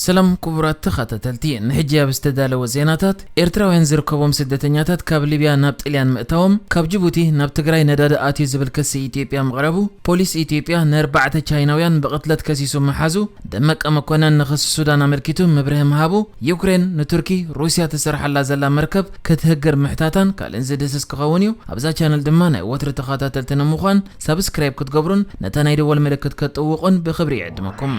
ሰላም ክቡራት ተኸታተልቲ፣ ንሕጂ ኣብ ዝተዳለወ ዜናታት፣ ኤርትራውያን ዝርከቦም ስደተኛታት ካብ ሊብያ ናብ ጥልያን ምእታዎም፣ ካብ ጅቡቲ ናብ ትግራይ ነዳዲ ኣትዩ ዝብል ክሲ ኢትዮጵያ ምቕረቡ፣ ፖሊስ ኢትዮጵያ ንኣርባዕተ ቻይናውያን ብቕትለት ከሲሱ ምሓዙ፣ ደመቀ መኮነን ንክሲ ሱዳን ኣመልኪቱ መብርሂ ምሃቡ፣ ዩክሬን ንቱርኪ ሩስያ ትሰርሓላ ዘላ መርከብ ክትህግር ምሕታታን ካልእን ዝድህስስ ክኸውን እዩ። ኣብዛ ቻነል ድማ ናይ ወትሪ ተኸታተልቲ ንምዃን ሳብስክራይብ ክትገብሩን ነታ ናይ ደወል ምልክት ከጥውቑን ብኽብሪ ይዕድመኩም።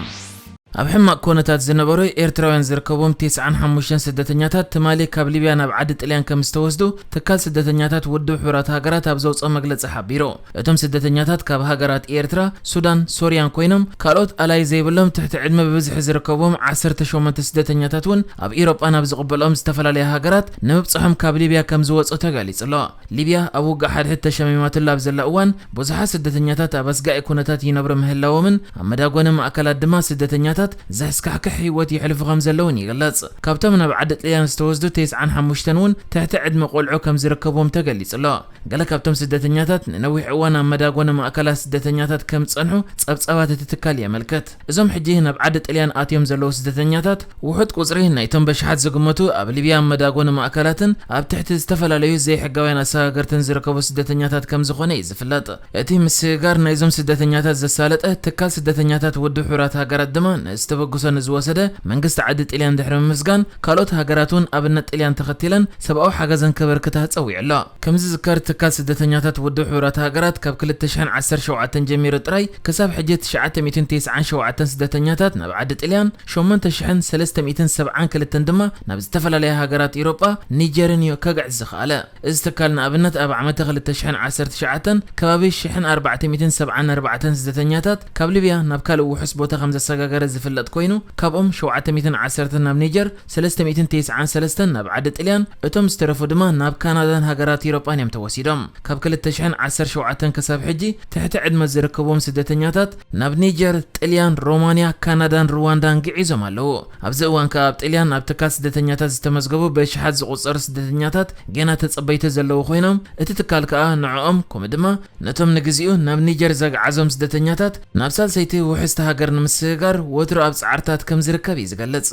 ኣብ ሕማቕ ኩነታት ዝነበሩ ኤርትራውያን ዝርከቦም ተስዓን ሓሙሽተን ስደተኛታት ትማሊ ካብ ሊብያ ናብ ዓዲ ጥልያን ከም ዝተወስዱ ትካል ስደተኛታት ውድብ ሕቡራት ሃገራት ኣብ ዘውፅኦ መግለፂ ሓቢሩ። እቶም ስደተኛታት ካብ ሃገራት ኤርትራ፣ ሱዳን፣ ሶርያን ኮይኖም ካልኦት ኣላይ ዘይብሎም ትሕቲ ዕድመ ብብዝሒ ዝርከብዎም ዓሰርተ ሸሞንተ ስደተኛታት እውን ኣብ ኢሮጳ ናብ ዝቕበልኦም ዝተፈላለያ ሃገራት ንምብፅሖም ካብ ሊብያ ከም ዝወፁ ተገሊፁ ኣሎ። ሊብያ ኣብ ውግእ ሓድሕድ ተሸሚማትሉ ኣብ ዘላ እዋን፣ ብዙሓት ስደተኛታት ኣብ ኣስጋኢ ኩነታት ይነብሩ ምህላዎምን ኣብ መዳጎኒ ማእከላት ድማ ስደተኛታት ዘስካሕክሕ ህይወት የሕልፉ ከም ዘለውን ይግለጽ። ካብቶም ናብ ዓዲ ጥልያን ዝተወስዱ ተስዓን ሓሙሽተን እውን ትሕቲ ዕድመ ቆልዑ ከም ዝርከብዎም ተገሊጹ ኣሎ። ገለ ካብቶም ስደተኛታት ንነዊሕ እዋን ኣብ መዳጎኒ ማእከላት ስደተኛታት ከም ዝጸንሑ ጸብጻባት እቲ ትካል የመልክት። እዞም ሕጂ ናብ ዓዲ ጥልያን ኣትዮም ዘለዉ ስደተኛታት ውሑድ ቁጽሪ ናይቶም በሽሓት ዝግመቱ ኣብ ሊብያ መዳጎኒ ማእከላትን ኣብ ትሕቲ ዝተፈላለዩ ዘይሕጋውያን ኣሰጋገርትን ዝርከቡ ስደተኛታት ከም ዝኾነ እዩ ዝፍለጥ። እቲ ምስግጋር ናይዞም ስደተኛታት ዘሳለጠ ትካል ስደተኛታት ውድብ ሕቡራት ሃገራት ድማ ነዚ ተበግሶ ንዝወሰደ መንግስቲ ዓዲ ጥልያን ድሕሪ ምምስጋን፣ ካልኦት ሃገራት እውን ኣብነት ጥልያን ተኸቲለን ሰብኣዊ ሓገዘን ከበርክታ ጸዊዑ ኣሎ። ከም ዝዝከር ትካል ስደተኛታት ውድብ ሕቡራት ሃገራት ካብ ክልተ ሽሕን ዓሰርተ ሸውዓተን ጀሚሩ ጥራይ ክሳብ ሕጂ ትሽዓተ ሚእትን ተስዓን ሸውዓተን ስደተኛታት ናብ ዓዲ ጥልያን፣ ሸሞንተ ሽሕን ሰለስተ ሚእትን ሰብዓን ክልተን ድማ ናብ ዝተፈላለያ ሃገራት ኢሮጳ፣ ኒጀርን እዩ ከግዕዝ ዝኸኣለ። እዚ ትካል ንኣብነት ኣብ ዓመተ ክልተ ሽሕን ዓሰርተ ትሽዓተን ከባቢ ሽሕን ኣርባዕተ ሚእትን ሰብዓን ኣርባዕተን ስደተኛታት ካብ ሊብያ ናብ ካልእ ውሑስ ቦታ ከም ዘሰጋገረ ዝፍለጥ ኮይኑ፣ ካብኦም ሸውዓተ ሚእትን ዓሰርተን ናብ ኒጀር፣ ሰለስተ ሚእትን ተስዓን ሰለስተን ናብ ዓዲ ጥልያን፣ እቶም ዝተረፉ ድማ ናብ ካናዳን ሃገራት ኢሮጳን እዮም ተወሲዶም። ካብ ክልተ ሽሕን ዓሰርተ ሸውዓተን ክሳብ ሕጂ ትሕቲ ዕድመ ዝርከብዎም ስደተኛታት ናብ ኒጀር፣ ጥልያን፣ ሮማንያ፣ ካናዳን ሩዋንዳን ግዒዞም ኣለዉ። ኣብዚ እዋን ከኣ ኣብ ጥልያን ኣብ ትካል ስደተኛታት ዝተመዝገቡ በሽሓት ዝቑጸሩ ስደተኛታት ጌና ተጸበይቲ ዘለዉ ኮይኖም፣ እቲ ትካል ከኣ ንዕኦም ከምኡ ድማ ነቶም ንግዚኡ ናብ ኒጀር ዘግዓዞም ስደተኛታት ናብ ሳልሰይቲ ውሕስቲ ሃገር ንምስግጋር ወትሩ ኣብ ጻዕርታት ከም ዝርከብ እዩ ዝገልጽ።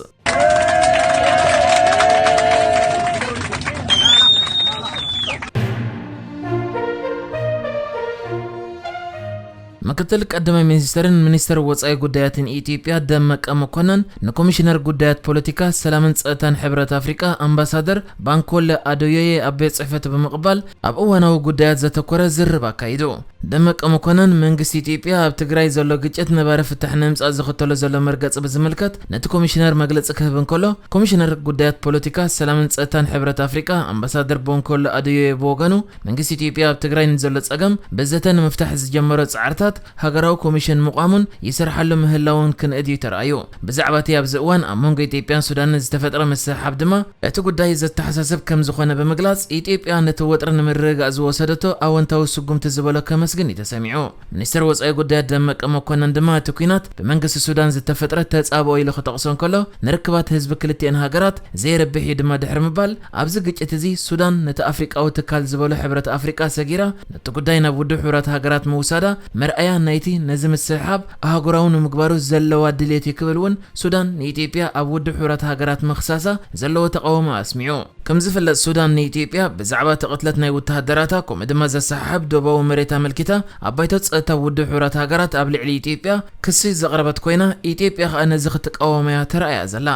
ምክትል ቀዳማይ ሚኒስትርን ሚኒስትር ወጻኢ ጉዳያትን ኢትዮጵያ ደመቀ መኮነን ንኮሚሽነር ጉዳያት ፖለቲካ፣ ሰላምን ጸጥታን ሕብረት ኣፍሪቃ ኣምባሳደር ባንኮለ ኣዶዮየ ኣብ ቤት ጽሕፈቱ ብምቕባል ኣብ እዋናዊ ጉዳያት ዘተኮረ ዝርርብ ኣካይዱ። ደመቀ መኮነን መንግስቲ ኢትዮጵያ ኣብ ትግራይ ዘሎ ግጭት ነባሪ ፍታሕ ንምምጻእ ዝኽተሎ ዘሎ መርገጺ ብዝምልከት ነቲ ኮሚሽነር መግለጺ ክህብ እንከሎ፣ ኮሚሽነር ጉዳያት ፖለቲካ፣ ሰላምን ጸጥታን ሕብረት ኣፍሪቃ ኣምባሳደር ቦንኮሎ ኣደዮየ ብወገኑ፣ መንግስቲ ኢትዮጵያ ኣብ ትግራይ ንዘሎ ጸገም ብዘተ ንምፍታሕ ዝጀመሮ ጻዕርታት ሃገራዊ ኮሚሽን ምቋሙን ይሰርሓሉ ምህላውን ክንእድ እዩ ተራእዩ። ብዛዕባ እቲ ኣብዚ እዋን ኣብ መንጎ ኢትዮጵያን ሱዳንን ዝተፈጥረ ምስሕሓብ ድማ እቲ ጉዳይ ዘተሓሳስብ ከም ዝኾነ ብምግላጽ፣ ኢትዮጵያ ነቲ ወጥሪ ንምርግጋእ ዝወሰደቶ ኣወንታዊ ስጉምቲ ዝበሎ ከመስግን እዩ ተሰሚዑ። ሚኒስትር ወጻኢ ጉዳያት ደመቀ መኮነን ድማ እቲ ኲናት ብመንግስቲ ሱዳን ዝተፈጥረ ተጻብኦ ኢሉ ክጠቕሶ እንከሎ፣ ንርክባት ህዝቢ ክልቲኤን ሃገራት ዘየርብሕ እዩ ድማ ድሕሪ ምባል፣ ኣብዚ ግጭት እዚ ሱዳን ነቲ ኣፍሪቃዊ ትካል ዝበሎ ሕብረት ኣፍሪቃ ሰጊራ ነቲ ጉዳይ ናብ ውድብ ሕቡራት ሃገራት ምውሳዳ መርኣያ ናይቲ ነዚ ምስሕሓብ ኣህጉራዊ ንምግባሩ ዘለዋ ድሌት እዩ ክብል እውን ሱዳን ንኢትዮጵያ ኣብ ውድብ ሕቡራት ሃገራት ምኽሳሳ ዘለዎ ተቓውሞ ኣስሚዑ። ከም ዝፍለጥ ሱዳን ንኢትዮጵያ ብዛዕባ እቲ ቅትለት ናይ ወተሃደራታ ከምኡ ድማ ዘሰሓሕብ ዶባዊ መሬት ኣመልኪታ ኣብ ባይቶ ጸጥታ ውድብ ሕቡራት ሃገራት ኣብ ልዕሊ ኢትዮጵያ ክሲ ዘቕረበት ኮይና፣ ኢትዮጵያ ከኣ ነዚ ክትቃወም እያ ተራእያ ዘላ።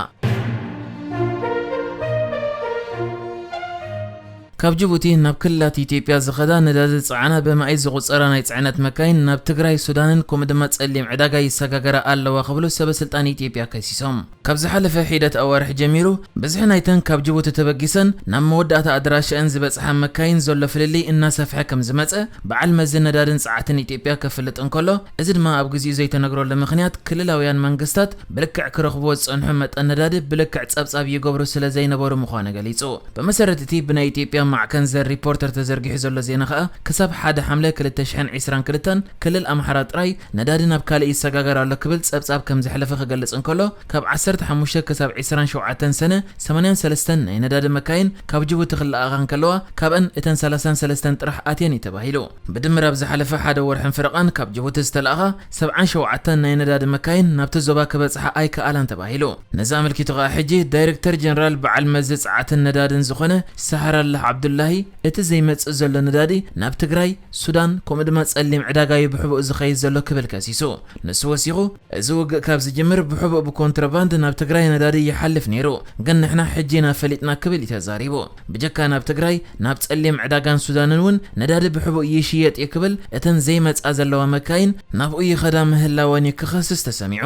ካብ ጅቡቲ ናብ ክልላት ኢትዮጵያ ዝኸዳ ነዳዲ ዝጸዓና ብመኣይ ዝቑጸራ ናይ ጽዕነት መካይን ናብ ትግራይ፣ ሱዳንን ከምኡ ድማ ጸሊም ዕዳጋ ይሰጋገራ ኣለዋ ክብሉ ሰበ ስልጣን ኢትዮጵያ ከሲሶም። ካብ ዝሓለፈ ሒደት ኣዋርሕ ጀሚሩ፣ ብዝሒ ናይተን ካብ ጅቡቲ ተበጊሰን ናብ መወዳእታ ኣድራሻአን ዝበጽሓ መካይን ዘሎ ፍልልይ እናሰፍሐ ከም ዝመጸ በዓል መዚ ነዳድን ጸዓትን ኢትዮጵያ ከፍልጥ እንከሎ፣ እዚ ድማ ኣብ ግዜኡ ዘይተነግረሉ ምኽንያት ክልላውያን መንግስታት ብልክዕ ክረኽብዎ ዝጸንሑ መጠን ነዳዲ ብልክዕ ጸብጻብ ይገብሩ ስለ ዘይነበሩ ምዃኑ ገሊጹ። ብመሰረት እቲ ብናይ ኢትዮጵያ ማዕከን ዘ ሪፖርተር ተዘርጊሑ ዘሎ ዜና ከኣ፣ ክሳብ ሓደ ሓምለ ክልተ ሽሕን ዕስራን ክልተን ክልል ኣምሓራ ጥራይ ነዳዲ ናብ ካልእ ይሰጋገር ኣሎ ክብል ጸብጻብ ከም ዘሕለፈ ክገልጽ እንከሎ፣ ካብ ዓሰርተ ሓሙሽተ ክሳብ ዕስራን ሸውዓተን ሰነ ሰማንያን ሰለስተን ናይ ነዳዲ መካይን ካብ ጅቡቲ ክለኣኻ እንከለዋ፣ ካብአን እተን ሰላሳን ሰለስተን ጥራሕ ኣትየን እዩ ተባሂሉ። ብድምር ኣብ ዝሓለፈ ሓደ ወርሕን ፈረቓን ካብ ጅቡቲ ዝተለኣኻ ሰብዓን ሸውዓተን ናይ ነዳዲ መካይን ናብቲ ዞባ ክበጽሓ ኣይከኣላን ተባሂሉ። ነዚ ኣመልኪቱ ከኣ ሕጂ ዳይሬክተር ጀነራል በዓል መዚ ጸዓትን ነዳድን ዝኾነ ሰሃራላህ ዓብዱላሂ፣ እቲ ዘይመጽእ ዘሎ ነዳዲ ናብ ትግራይ፣ ሱዳን፣ ከምኡ ድማ ጸሊም ዕዳጋ እዩ ብሕቡእ ዝኸይድ ዘሎ ክብል ከሲሱ። ንሱ ወሲኹ፣ እዚ ውግእ ካብ ዝጅምር ብሕቡእ ብኮንትሮባንድ ናብ ትግራይ ነዳዲ ይሓልፍ ነይሩ፣ ግን ንሕና ሕጂ ኢና ፈሊጥና ክብል እዩ ተዛሪቡ። ብጀካ ናብ ትግራይ፣ ናብ ጸሊም ዕዳጋን ሱዳንን እውን ነዳዲ ብሕቡእ ይሽየጥ እዩ ክብል፣ እተን ዘይመጻ ዘለዋ መካይን ናብኡ ይኸዳ ምህላወን እዩ ክኸስስ ተሰሚዑ።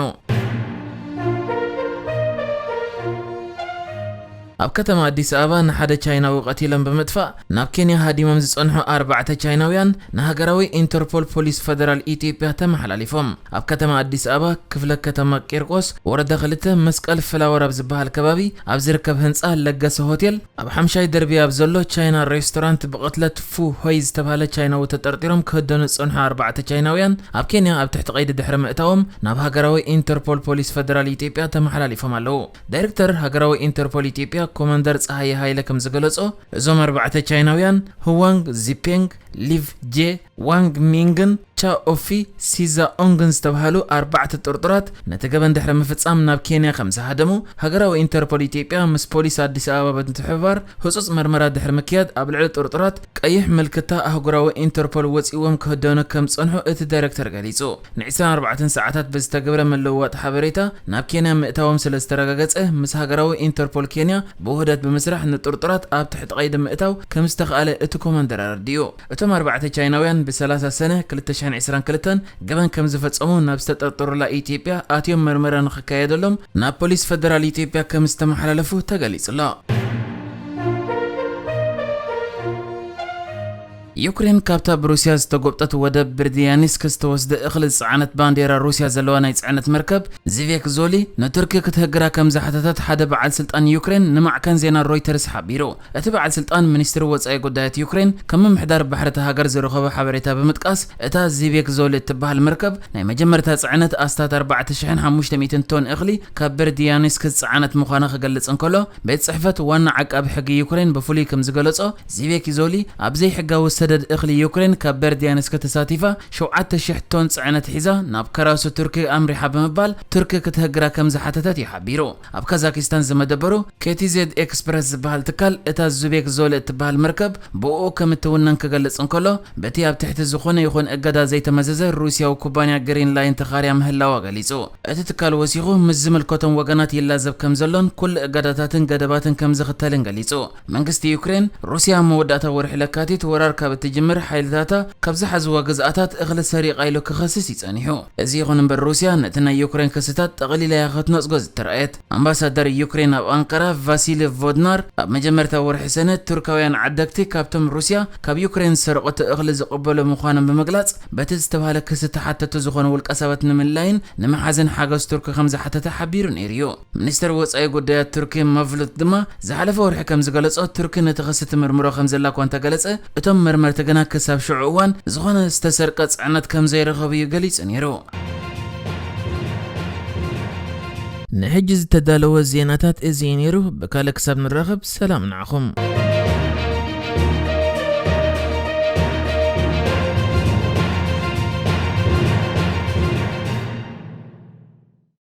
ኣብ ከተማ ኣዲስ ኣበባ ንሓደ ቻይናዊ ቀቲሎም ብምጥፋእ ናብ ኬንያ ሃዲሞም ዝጸንሑ ኣርባዕተ ቻይናውያን ንሃገራዊ ኢንተርፖል ፖሊስ ፈደራል ኢትዮጵያ ተመሓላሊፎም። ኣብ ከተማ ኣዲስ ኣበባ ክፍለ ከተማ ቂርቆስ ወረዳ ክልተ መስቀል ፍላወር ኣብ ዝበሃል ከባቢ ኣብ ዝርከብ ህንጻ ለገሰ ሆቴል ኣብ ሓምሻይ ደርቢ ኣብ ዘሎ ቻይና ሬስቶራንት ብቕትለት ፉ ሆይ ዝተባህለ ቻይናዊ ተጠርጢሮም ክህደኑ ዝጸንሑ ኣርባዕተ ቻይናውያን ኣብ ኬንያ ኣብ ትሕቲ ቀይዲ ድሕሪ ምእታዎም ናብ ሃገራዊ ኢንተርፖል ፖሊስ ፈደራል ኢትዮጵያ ተመሓላሊፎም ኣለዉ። ዳይሬክተር ሃገራዊ ኢንተርፖል ኢትዮጵያ ኮማንደር ጸሃየ ሃይለ ከም ዝገለጾ፣ እዞም ኣርባዕተ ቻይናውያን ህዋንግ ዚፔንግ፣ ሊቭ ጄ፣ ዋንግ ሚንግን ቻ ኦፊ ሲዛ ኦንግን ዝተባህሉ ኣርባዕተ ጥርጡራት ነቲ ገበን ድሕሪ ምፍጻም ናብ ኬንያ ከም ዝሃደሙ ሃገራዊ ኢንተርፖል ኢትዮጵያ ምስ ፖሊስ ኣዲስ ኣበባ ብምትሕብባር ህጹጽ መርመራ ድሕሪ ምክያድ ኣብ ልዕሊ ጥርጡራት ቀይሕ ምልክታ ኣህጉራዊ ኢንተርፖል ወጺእዎም ክህደኑ ከም ዝጸንሑ እቲ ዳይሬክተር ገሊጹ። ን ዕስራን ኣርባዕተን ሰዓታት ብዝተገብረ ምልውዋጥ ሓበሬታ ናብ ኬንያ ምእታዎም ስለ ዝተረጋገጸ፣ ምስ ሃገራዊ ኢንተርፖል ኬንያ ብውህደት ብምስራሕ ንጥርጡራት ኣብ ትሕቲ ቀይዲ ምእታው ከም ዝተኻእለ እቲ ኮማንደር ኣረዲኡ። እቶም ኣርባዕተ ቻይናውያን ብ ሰላሳ ሰነ ክልተ ሽሕን ዕስራን ክልተን ገበን ከም ዝፈጸሙ ናብ ዝተጠርጠሩላ ኢትዮጵያ ኣትዮም መርመራ ንኽካየደሎም ናብ ፖሊስ ፈደራል ኢትዮጵያ ከም ዝተመሓላለፉ ተገሊጹ ኣሎ። ዩክሬን ካብታ ብሩስያ ዝተጎብጠት ወደብ ብርድያኒስክ ዝተወስደ እኽሊ ዝጸዓነት ባንዴራ ሩስያ ዘለዋ ናይ ጽዕነት መርከብ ዚቬክ ዞሊ ንቱርኪ ክትህግራ ከም ዝሓተተት ሓደ በዓል ስልጣን ዩክሬን ንማዕከን ዜና ሮይተርስ ሓቢሩ። እቲ በዓል ስልጣን ሚኒስትሪ ወጻኢ ጉዳያት ዩክሬን ከም ምምሕዳር ባሕሪ እታ ሃገር ዝረኸቦ ሓበሬታ ብምጥቃስ፣ እታ ዚቬክ ዞሊ እትበሃል መርከብ ናይ መጀመርታ ጽዕነት ኣስታት ኣርባዕተ ሽሕን ሓሙሽተ ሚእትን ቶን እኽሊ ካብ በርድያኒስክ ዝጸዓነት ምዃና ክገልጽ እንከሎ፣ ቤት ጽሕፈት ዋና ዓቃቢ ሕጊ ዩክሬን ብፍሉይ ከም ዝገለጾ፣ ዚቬክ ዞሊ ኣብ ዘይሕጋዊ ሰደድ እኽሊ ዩክሬን ካብ በርድያንስክ ተሳቲፋ ሸውዓተ ሽሕ ቶን ጽዕነት ሒዛ ናብ ከራሱ ቱርኪ ኣምሪሓ ብምባል ቱርኪ ክትህግራ ከም ዝሓተተት እዩ ሓቢሩ። ኣብ ካዛኪስታን ዝመደበሩ ኬቲዜድ ኤክስፕረስ ዝበሃል ትካል እታ ዙቤክ ዞል እትበሃል መርከብ ብእኡ ከም እትውነን ክገልጽ እንከሎ፣ በቲ ኣብ ትሕቲ ዝኾነ ይኹን እገዳ ዘይተመዘዘ ሩስያዊ ኩባንያ ግሪን ላይን ተኻርያ ምህላዋ ገሊጹ። እቲ ትካል ወሲኹ፣ ምስ ዝምልከቶም ወገናት ይላዘብ ከም ዘሎን ኩሉ እገዳታትን ገደባትን ከም ዝኽተልን ገሊጹ። መንግስቲ ዩክሬን፣ ሩስያ ኣብ መወዳእታ ወርሒ ለካቲት ወራር ካብ እትጅምር ሓይልታታ ካብ ዝሓዝዋ ግዝኣታት እኽሊ ሰሪቓ ኢሉ ክኸስስ እዩ ጸኒሑ። እዚ ይኹን እምበር፣ ሩስያ ነቲ ናይ ዩክሬን ክስታት ጠቕሊላ እያ ክትነጽጎ ዝተራእየት። ኣምባሳደር ዩክሬን ኣብ ኣንቀራ ቫሲሊ ቮድናር ኣብ መጀመርታ ወርሒ ሰነ፣ ቱርካውያን ዓደግቲ ካብቶም ሩስያ ካብ ዩክሬን ዝሰረቐቶ እኽሊ ዝቕበሉ ምዃኖም ብምግላጽ፣ በቲ ዝተባህለ ክሲ ተሓተቱ ዝኾኑ ውልቀ ሰባት ንምልላይን ንምሓዝን ሓገዝ ቱርኪ ከም ዝሓተተ ሓቢሩ ነይሩ እዩ። ሚኒስተር ወጻኢ ጉዳያት ቱርኪ መቭሉት ድማ ዝሓለፈ ወርሒ ከም ዝገለጾ፣ ቱርኪ ነቲ ክሲ ትምርምሮ ከም ዘላ እኳ እንተገለጸ፣ እቶም መርመርቲ ግና ክሳብ ሽዑ እዋን ዝኾነ ዝተሰርቀ ጽዕነት ከም ዘይረኸቡ እዩ ገሊጹ ነይሩ። ንሕጂ ዝተዳለወ ዜናታት እዚ እዩ ነይሩ። ብካልእ ክሳብ ንራኸብ፣ ሰላም ንዓኹም።